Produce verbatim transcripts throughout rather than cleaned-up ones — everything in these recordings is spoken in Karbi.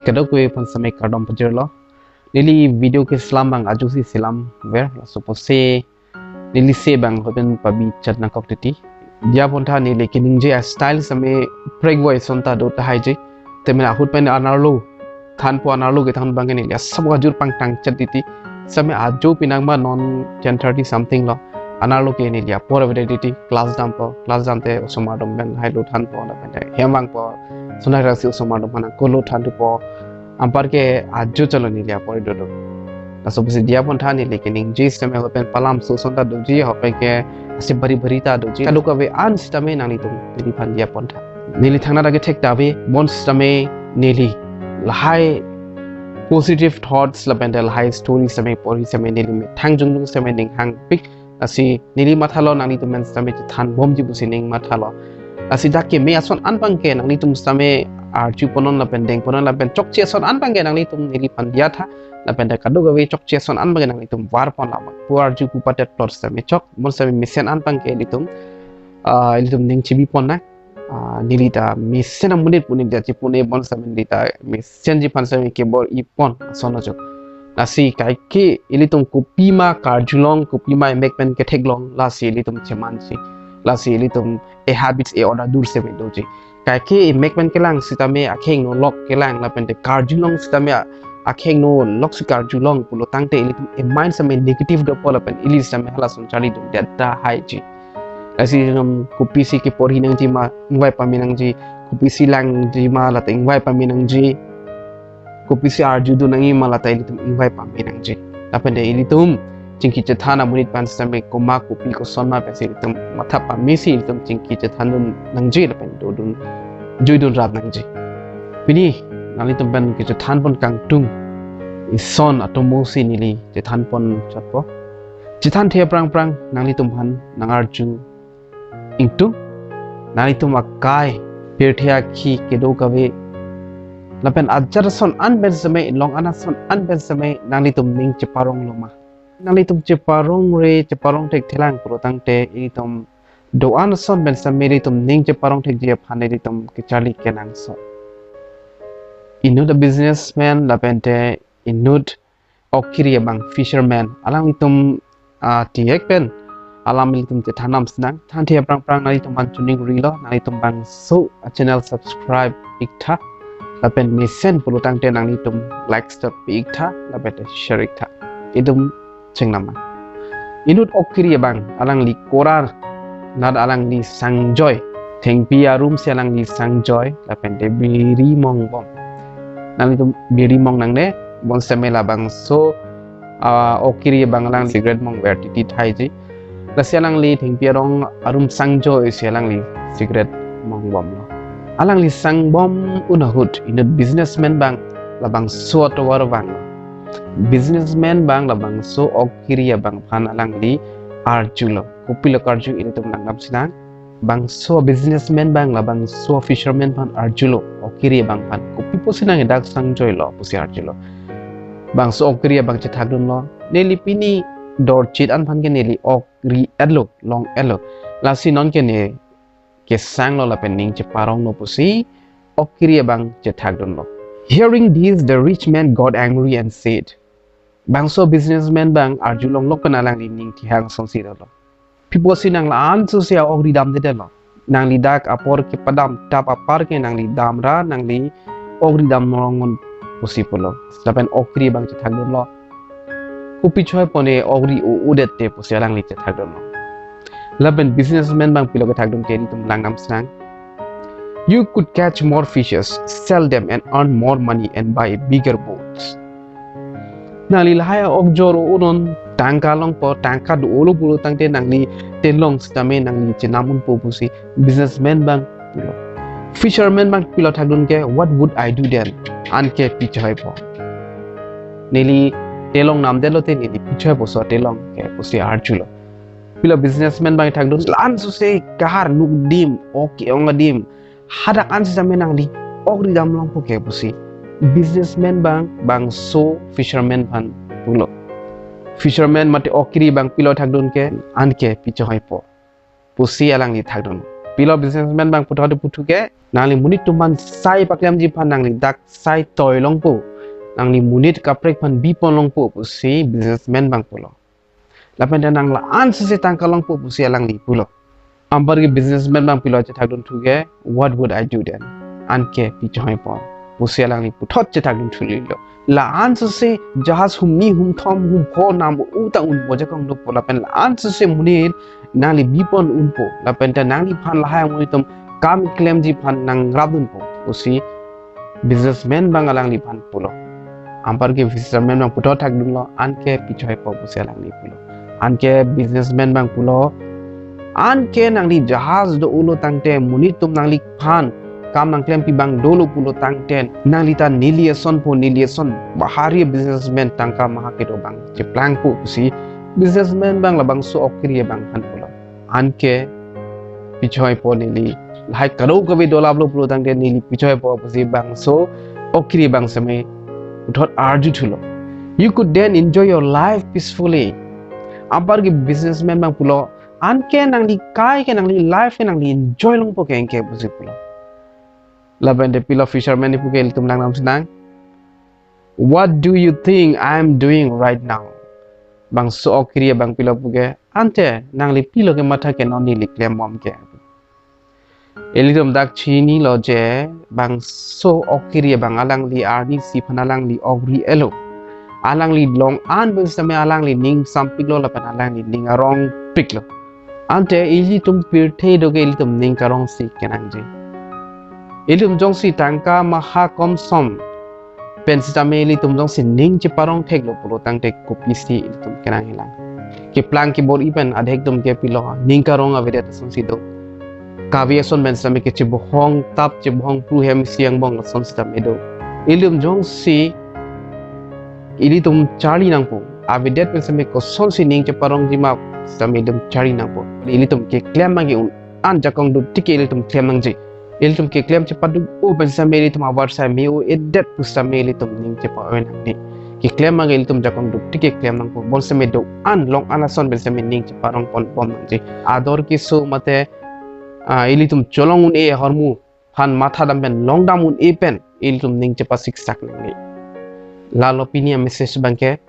Kadokave aphan sitame kardom pajirlo. Neli video ke selam abang ajoksi selam ver. Laso apotsi neli se abang hoten pabi chat nangkok titi. Diya pontha neli keningje a-style sitame prekvoi son ta do tahai je. Tame ahut pen anerlo thanpo, anerlo kethan abang ke neli asap ajur pangtang chat titi. Sitame ajo pinang ma non ten thirty something lo. Anerlo ke neli apor avedet titi, class dampo, class damte osomar atum pen hailo thanpo, lapen hem vangpo, sonai rasi osomar atum aphan kolo thanthupo. Anparke ajo chalo neli apor dodo. Laso apotsi diya pontha neli keningje sitame hopen palam so son ta doji, hopen ke asi bari bari ta doji. Kadokave an sitame nanglitum neliphan diya pontha. Neli thangnat ake thek ta ave, bonsitame neli lahai positive thoughts lapente lahai story sitame porhi sitame neli methang jongjong sitame ning hangpik. Lasi neli mathalo nanglitum pen sitame chethan bomji pusi ning mathalo. Lasi dak keme ason an abang ke nanglitum sitame arju ponnon lapen deng ponnon lapen chokche ason an abang ke nanglitum neliphan diya tha. Lapente kadokave chokche ason an abang ke nanglitum var pon, lapen pu arju pu patet plot sitame chok, bonsitame mesen an abang ke ilitum, ah, ilitum ning chibi pon nang. Ah, neli ta mesen amonit pu neli ta chipune, bonsitame neli ta mesenji aphan sitame kebor-i pon ason ajo. Lasi kaike ilitum kopima karjulong, kopima emek pen ketheklong, lasi ilitum chemansi. Lasi ilitum e-habits e-order dur sitame doji. Kaike emek pen kelang sitame akhengno lok kelang lapente karjulong sitame a-, akhengno loksi karjulong pulo tangte ilitum e-mind sitame negative dopo lapen ili sitame halason charlidunde tahai ji. Lasi ilitum kopisi keporhi nangji ma ingvai pame nangji, kopisi langji ma lata ingvai pame nangji, kopisi arjudun nangji ma lata ilitum ingvai pame nangji. Lapente ilitum chingki chethan amonit aphan sitame komat kopi koson ma pensi ilitum matha pamesi ilitum chingki chethandun nangji lapen dodun juidun rap nangji. Pini nanglitum pen kechethan pon kangtung ison atomosi neli chethan pon chotpo. Chethanthe aphrang aphrang nanglitum aphan nangarju ingtung, nanglitum akai, pirthe akhi, kedo kave lapen ajat ason an pen sitame, long an ason an pen sitame nanglitum ning cheparonglo ma? Nanglitum cheparongre, cheparong thekthelang pulo tangte ilitum do-an ason pen sitame ilitum ning cheparong thekji aphan ilitum kecharli kenangsot. Inut a-businessman lapente inut ok kiri abang fisherman, alanglitum, ah, ti-ek pen alam ilitum chethan nam sinang. Thanthe aphrang aphrang nanglitum aphan choningri lo, nanglitum bangso a-channel subscribe ik tha lapen mesen pulo tangte nanglitum like step ik tha lapente share ik tha. Itum chengnam nang. Inut ok kiri abang alangli korat, nat alangli sangjoi. Thengpi arum si alangli sangjoi lapente biri mongbom. Nanglitum biri mong nangne, bonsitame labangso, ah, ok kiri abang alangli cigarette mongver titi tahai ji. Lasi alangli thengpi arong arum sangjoi si alangli cigarette mongbomlo. Alangli sangbom un ahut inut businessman abang labangso atovar vanglo. Businessman abang labangso ok kiri abang aphan alangli arjulo. Kopilo karju ilitum nangnam sinang. Bangso businessman abang labangso fisherman aphan arjulo, ok kiri abang aphan. Kopi pusi nang dak sangjoilo pusi arjulo. Bangso ok kiri abang chethakdunlo, neli pini dorchit an aphan ke neli ok ri-etlo, long-etlo. Lasi nonke ne kesanglo lapen ning cheparonglo pusi ok kiri abang chethakdunlo. Hearing this, the rich man got angry and said, bangso businessman abang arju longlok pen alangli ning kehang asonsi dolo. Pi pusi nang la-an sosi a-ok ridamdedetlo? Nangli dak apor kepadam tap apar ke nangli damra nangli ok ridam longlok pusi pulo. Lapen ok kiri abang chethakdunlo, kopi choi pone ok ri-o-odet te pusi alangli chethakdunlo. Lapen businessman abang pilo kethakdun ke ilitum nangnam sinang. You could catch more fishes, sell them and earn more money and buy bigger boats. Nangli lahai ok jor o-onon, tangka longpo, tangka do-olo pulo tangte nangli telong sitame nangli chenam unpo pusi businessman abang pulo. Fisherman abang pilo thakdun ke, what would I do then? Anke pi choipo? Neli telong namdetlo te neli pi choipo so telong ke pusi arjulo. Pilo businessman abang thakdun, la-an sosi kahar nuk adim, ok ke-ong adim, hadak an sitame nangli ok ridam longpo ke pusi businessman abang bangso fisherman aphan pulo. Fisherman mate ok kiri abang pilo thakdun ke, anke pi choipo pusi alangli thakdun. Pilo businessman abang puthot puthu ke, nangli monit atum aphan sai paklemji aphan nangli dak sai toi longpo, nangli monit kaprek aphan bipon longpo pusi businessman abang pulo. Lapen ta nang la-an sese tangka longpo pusi alangli pulo. Anparke businessman abang pilo chethakdun thu ke, "What would I do then?" Anke pi chohoi pon pusi alangli puthot chethakdun thu lilo. La-an sese jahaz humni humthom humpho nam u ta unpo, jakong dopo, lapen la-an sese monit nangli bipon unpo, lapen ta nangliphan lahai amonit atum kam klemji aphan nangrapdunpo pusi businessman abang alangliphan pulo. Anparke businessman abang puthot thakdunlo, "Anke pi chohoi pon?" pusi alangli pulo. Anke businessman abang pulo, "Anke nangli jahaz do-olo tangte, monit atum nangliphan kam nangklempi abang dolo pulo tangte, nangli ta neli asonpo, neli ason bahari businessman, tangka maha kedo abang cheplangpo," pusi businessman abang labangso ok kiri abang aphan pulo. "Anke pi chohoi pon, neli lahai kadokave dolaplo pulo tangte neli pi chohoi pon," pusi bangso ok kiri abang seme puthot arju thulo. "You could then enjoy your life peacefully." Anparke businessman abang pulo, "Anke nangli kai ke, nangli life ke nangli enjoy longpo ke anke," pusi pulo. Lapen te pilo fisherman ni puke ilitum langdam sinang. "What do you think I am doing right now?" Bangso ok kiri abang pilo puke, "Ante nangli pilo kematha ke non neli klembom ke?" Ilitum dak chinilo je bangso ok kiri abang alangli arnisi aphan alangli ok ri-elo. Alangli long-an pen sitame alangli ning sampiklo lapen alangli ning arongpiklo. Ante ilitum pirthe do ke ilitum ning karongsi kenangji. Ilitum jongsi tangka maha komsom pen sitame ilitum jongsi ning cheparong theklo pulo tangte kopisi ilitum kenang helang. Keplang kebor-i pen adhek atum ke pilo, ning karong avedet asonsi do. Kave ason pen sitame kechebohong tap chebohong pru hem isi angbong ason sitame do. Ilitum jongsi ilitum charli nangpo, avedet pen sitame kosonsi ning cheparongji ma sitame ilitum charli nangpo. Ilitum keklem abang ke un-an jakong dotik ke ilitum klem nangji. Ilitum keklem chepaduk-o pen sitame ilitum avarsai me-o edet pu sitame ilitum ning chepa-oi nangne. Keklem abang ke ilitum jakong dotik ke klem nangpo. Bonsitame do-an long-an ason pen sitame ning cheparong ponbom nangji. Ador keso mate, ah, ilitum cholong un-e ahormu aphan mathadam pen longdam un-e pen ilitum ning chepasiksak nangne. Lalo pini a-message abang ke,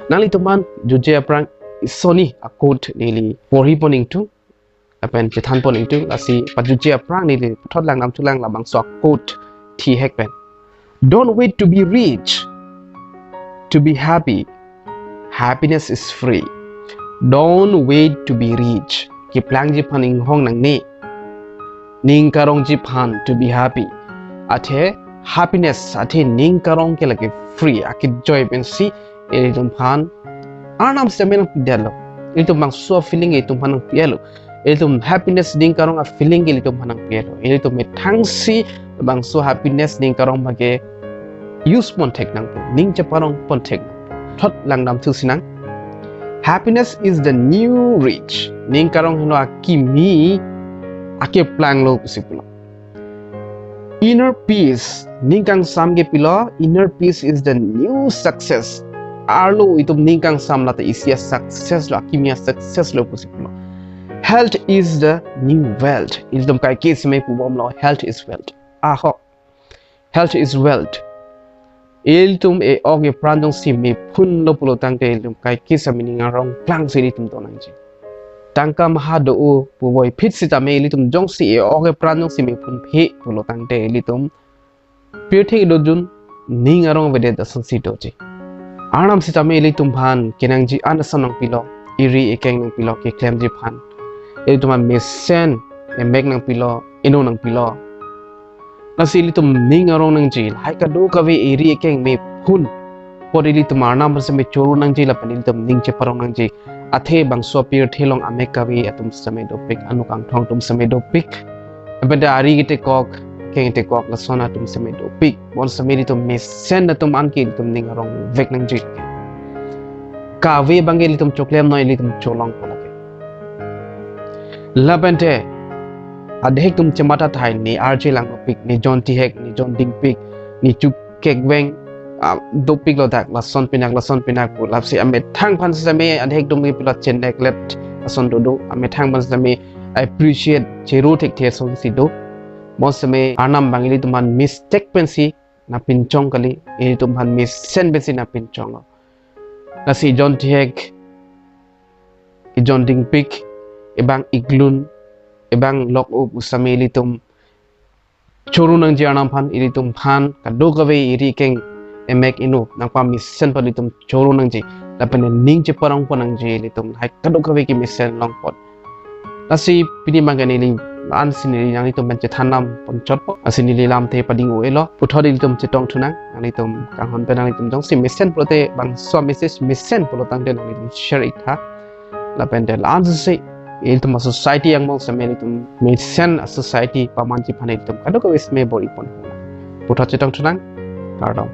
nanglitum aphan juje aphrang isoni a-quote neli porhi pon ingtung lapen chethan pon ingtung, lasi pajuje aphrang neli puthot langdam thulang labangso a-quote thihek pen. "Don't wait to be rich to be happy. Happiness is free. Don't wait to be rich." Keplangji aphan inghong nangne. Ning karongji aphan to be happy. Athe happiness, athe ning karong ke lake free, akejoi pensi ilitum aphan Arnam sitame nangpidetlo. Ilitum bangso feeling ilitum aphan nangpi-etlo. Ilitum happiness ning karong a-feeling ke ilitum aphan nangpi-etlo. Ilitum methangsi bangso happiness ning karong abang ke use pon thek nangpo, ning cheparong pon thek nangpo. Thot langdam thu sinang. "Happiness is the new rich." Ning karong henlo akimi akeplanglo pusi pulo. "Inner peace," ning kangsam ke pilo, "inner peace is the new success." Arlo itum ning kangsam lata isi a-success lo, akimi a-success lo pusi pulo. "Health is the new wealth." Ilitum kaike seme pubomlo, "Health is wealth." Aho. "Health is wealth." Ilitum e-ok epran jongsi mephunlo pulo tangte ilitum kaike seme ning arong plangsi ilitum do nangji. Tangka maha do-o puvoiphit sitame ilitum jongsi e-ok epran jongsi mephunphe pulo tangte ilitum pirthe dojun ning arong avedet asonsi doji. Arnam sitame ilitum aphan kenangji an ason nangpilo, eri ekeng nangpilo, keklemji aphan. Ilitum aphan mesen emek nangpilo, eno nangpilo. Lasi ilitum ning arong nangji, lahai kadokave eri ekeng mephun apot ilitum Arnam aphan seme choro nangji lapen ilitum ning cheparong nangji. Athe bangso pirthe along amek kave atum seme dopik, anuk angthong atum seme dopik. Lapen ta ari ketekok, keng ketekok lason atum seme dopik. Bonsitame ilitum mesen atum anke ilitum ning arongvek nangji. Kave abang ke ilitum choklem noi, ilitum cholongpo lake. Lapen te adhek atum chematha tahai, ne arje langpik, ne jon tihek, ne jon dingpik, ne chukek veng, ah, dopiklo dak, lason pinak, lason pinak pu. Lasi amethang aphan sitame adhek atum ke pilo chenek let ason dodo, amethang aphan sitame appreciate chero thekthe ason si do. Mo seme Arnam abang ilitum aphan mistake pensi nangpinchong kali, ilitum aphan mesen pensi nangpinchonglo. Lasi John Thihek, John Dingpik, ebang iklun, ebang lok up usame ilitum choro nangji Arnam aphan, ilitum aphan kadokave eri keng emek inut nangpamesen aphan ilitum choro nangji, lapen ning cheparongpo nangji ilitum lahai kadokave kemesen longpon. Lasi pini abang ke neli la-ansi neli nanglitum pen chethan nam ponchotpo. Lasi neli lamthe pading-o-elo. Puthot ilitum chetongthu nang, nanglitum kanghon pen nanglitum jongsi mesen pulote bangso message mesen pulo tangte nanglitum share iktha. Lapen te la-ansi ilitum a-society angbong seme ilitum mesen a-society pamanji aphan ilitum kadokave seme bor-ipon. Puthot chetongthu nang, kardom.